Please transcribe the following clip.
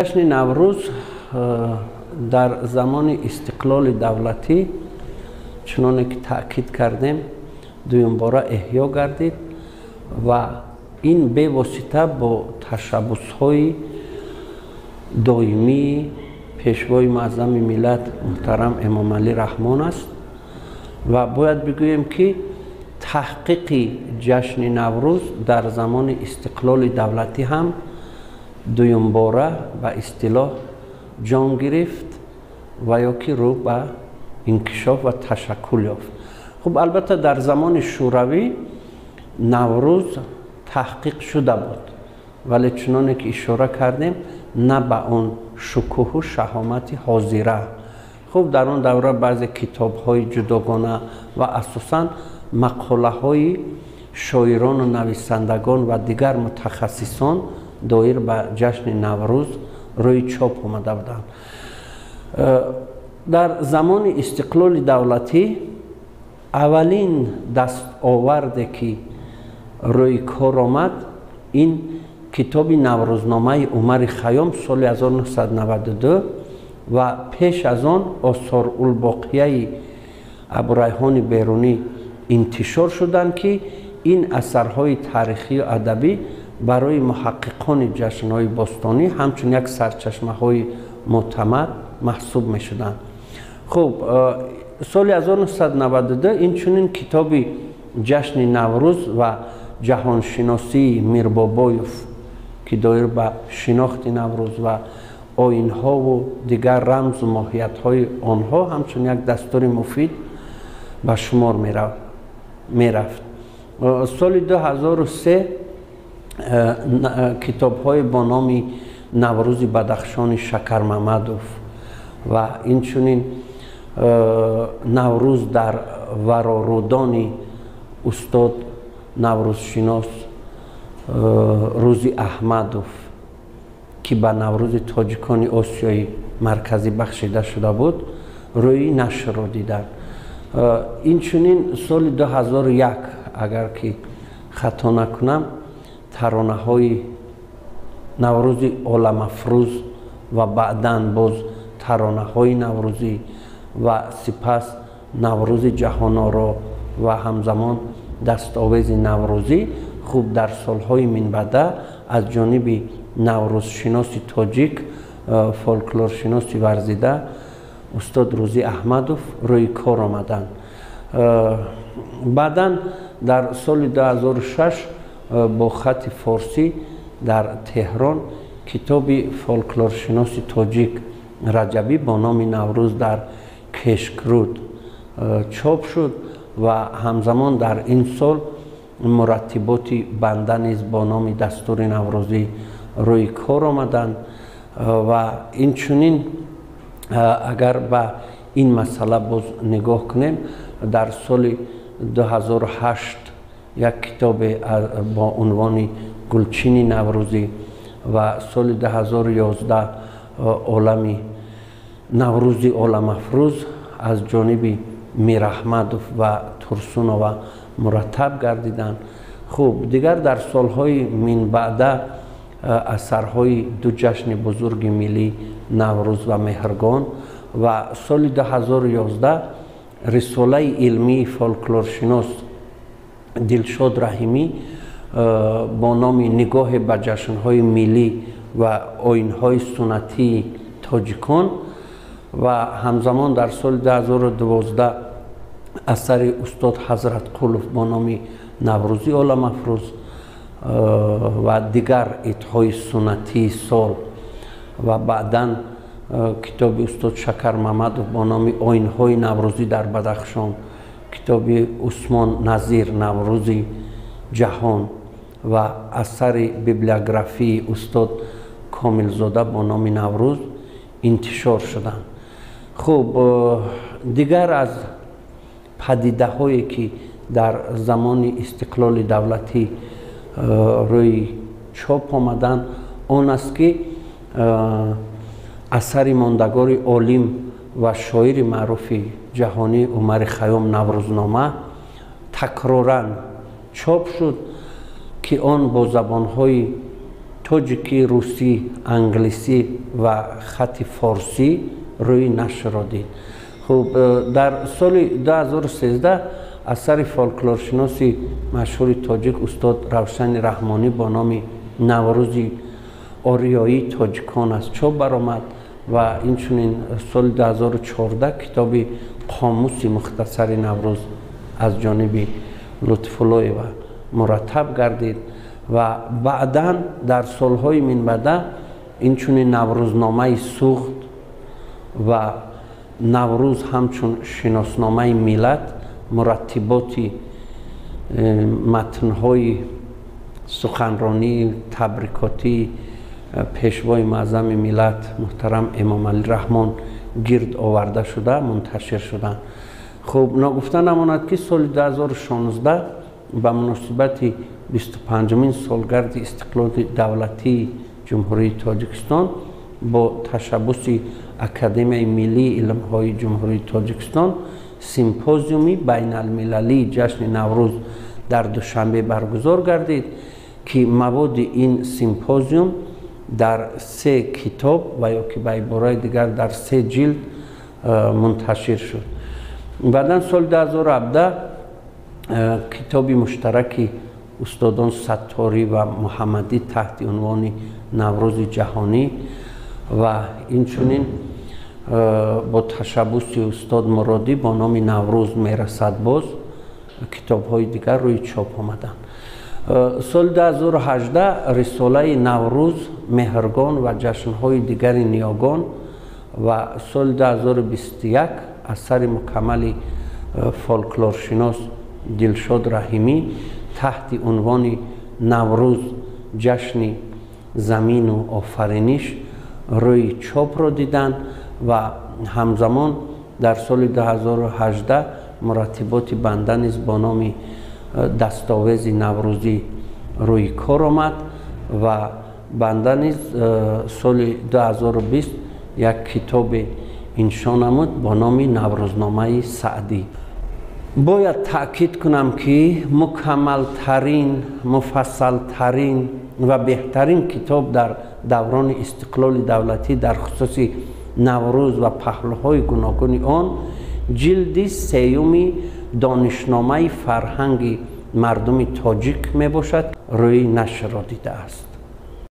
Ҷашни Наврӯз дар замони истиқлоли давлатӣ, чуноне ки таъкид кардем, дуюмбора эҳё гардид ва ин бевосита бо ташаббусҳои доимии Пешвои Муаззами миллат муҳтарам Эмомалӣ Раҳмон аст. Ва бояд бигӯем, ки таҳқиқи ҷашни Наврӯз дар замони истиқлоли давлатӣ ҳам дуюмбора ба истилоҳ ҷон гирифт ва ё ки рӯ ба инкишоф ва ташаккул ёфт. Хуб, албатта, дар замони Шӯравӣ Наврӯз таҳқиқ шуда буд, вале чуноне ки ишора кардем, на ба он шукӯҳу шаҳомати ҳозира. Хуб, дар он давра баъзе китобҳои ҷудогона ва асосан мақолаҳои шоирону нависандагон ва дигар мутахассисон доир ба ҷашни Наврӯз рӯи чоп омада буданд. Дар замони истиқлоли давлатӣ аввалин дастоварде, ки рӯи кор омад, ин китоби Наврӯзномаи Умари Хайём соли 1992 ва пеш аз он Осорулбоқияи Абурайҳони Берунӣ интишор шуданд, ки ин асарҳои таърихию адабӣ барои муҳаққиқони ҷашнҳои бостонӣ ҳамчун як сарчашмаҳои мӯътамад маҳсуб мешуданд. Хуб, соли 1992 инчунин китоби Ҷашни Наврӯз ва ҷаҳоншиносии Мирбобоев, ки доир ба шинохти Наврӯз ва оинҳову дигар рамзу моҳиятҳои онҳо ҳамчун як дастури муфид ба шумор мерафт. Соли 2003 китобҳое бо номи Наврӯзи Бадахшони Шакармамадов ва инчунин Наврӯз дар варорудони устод наврӯзшинос Рӯзи Аҳмадов, ки ба Наврӯзи тоҷикони Осиёи Марказӣ бахшида шуда буд, рӯи нашрро диданд. Инчунин соли 2001, агар ки хато накунам, таронаҳои Наврӯзи оламафрӯз ва баъдан боз таронаҳои наврӯзӣ ва сипас Наврӯзи ҷаҳоноро ва ҳамзамон дастовези наврӯзӣ, хуб, дар солҳои минбаъда аз ҷониби наврӯзшиноси тоҷик, фолклоршиноси варзида устод Рӯзӣ Аҳмадов рӯи кор омаданд. Баъдан дар соли 2006 бо хати форсӣ дар Теҳрон китоби фолклоршиноси тоҷик Раҷабӣ бо номи Наврӯз дар Кешкруд чоп шуд ва ҳамзамон дар ин сол мураттиботи банда низ бо номи Дастури наврӯзӣ рӯи кор омаданд. Ва инчунин, агар ба ин масъала боз нигоҳ кунем, дар соли 2008 як китобе бо унвони Гулчини наврӯзӣ ва соли 2011 олами Наврӯзи оламафрӯз аз ҷониби Мираҳмадов ва Турсунова мураттаб гардиданд. Хуб, дигар дар солҳои минбаъда асарҳои ду ҷашни бузурги миллӣ, Наврӯз ва Меҳргон, ва соли 2011 рисолаи илмии фолклоршинос Дилшод Раҳимӣ бо номи Нигоҳе ба ҷашнҳои миллӣ ва оинҳои суннатии тоҷикон ва ҳамзамон дар соли 2012 асари устод Ҳазратқулов бо номи Наврӯзи оламафрӯз ва дигар идҳои суннатии сол ва баъдан китоби устод Шакармамадов бо номи Оинҳои наврӯзӣ дар Бадахшон, китоби Усмон Назир Наврӯзи ҷаҳон ва асари библиографии устод Комилзода бо номи Наврӯз интишор шуданд. Хуб, дигар аз падидаҳое, ки дар замони истиқлоли давлатӣ рӯи чоп омаданд, он аст, ки асари мондагори олим ва шоири маъруфи ҷаҳонӣ Умари Хайём Наврӯзнома такроран чоп шуд, ки он бо забонҳои тоҷикӣ, русӣ, англисӣ ва хати форсӣ рӯи нашрро дид. Хуб, дар соли 2013 асари фолклоршиноси машҳури тоҷик устод Равшани Раҳмонӣ бо номи «Наврӯзи ориёии тоҷикон» аз чоп баромад ва инчунин соли 2014 китоби «Қомуси мухтасари Наврӯз» аз ҷониби Лутфуллоева мураттаб гардид ва баъдан дар солҳои минбаъда инчунин «Наврӯзномаи Суғд» ва «Наврӯз ҳамчун шиносномаи миллат» мураттиботи матнҳои суханронии табрикотии Пешвои муаззами миллат муҳтарам Эмомалӣ Раҳмон гирд оварда шуда мунташир шуданд. Хуб, ногуфта намонад, ки соли 2016 ба муносибати 25-умин солгарди истиқлоли давлатии Ҷумҳурии Тоҷикистон бо ташаббуси Академияи миллии илмҳои Ҷумҳурии Тоҷикистон симпозиуми байналмилалии ҷашни Наврӯз дар Душанбе баргузор гардид, ки маводи ин симпозиум дар се китоб ва ё ки ба ибораи дигар дар се ҷилд мунташир шуд. Баъдан соли 2017 китоби муштараки устодон Сатторӣ ва Муҳаммадӣ таҳти унвони «Наврӯзи ҷаҳонӣ» ва инчунин бо ташаббуси устод Муродӣ бо номи «Наврӯз мерасад боз» китобҳои дигар рӯи чоп омаданд. Соли 2018 рисолаи «Наврӯз, Меҳргон ва ҷашнҳои дигари ниёгон» ва соли 2021 асари мукаммали фолклоршинос Дилшод Раҳимӣ таҳти унвони «Наврӯз, ҷашни замину офариниш» рӯи чопро диданд ва ҳамзамон дар соли 2018 мураттиботи банда низ бо номи «Дастовези наврӯзӣ» рӯи кор омад ва банда низ соли 2020 як китобе иншо намуд бо номи «Наврӯзномаи Саъдӣ». Бояд таъкид кунам, ки мукаммалтарин, муфассалтарин ва беҳтарин китоб дар даврони истиқлоли давлатӣ дар хусуси Наврӯз ва паҳлӯҳои гуногуни он ҷилди сеюми «Донишномаи фарҳанги мардуми тоҷик» мебошад, рӯи нашрро дидааст.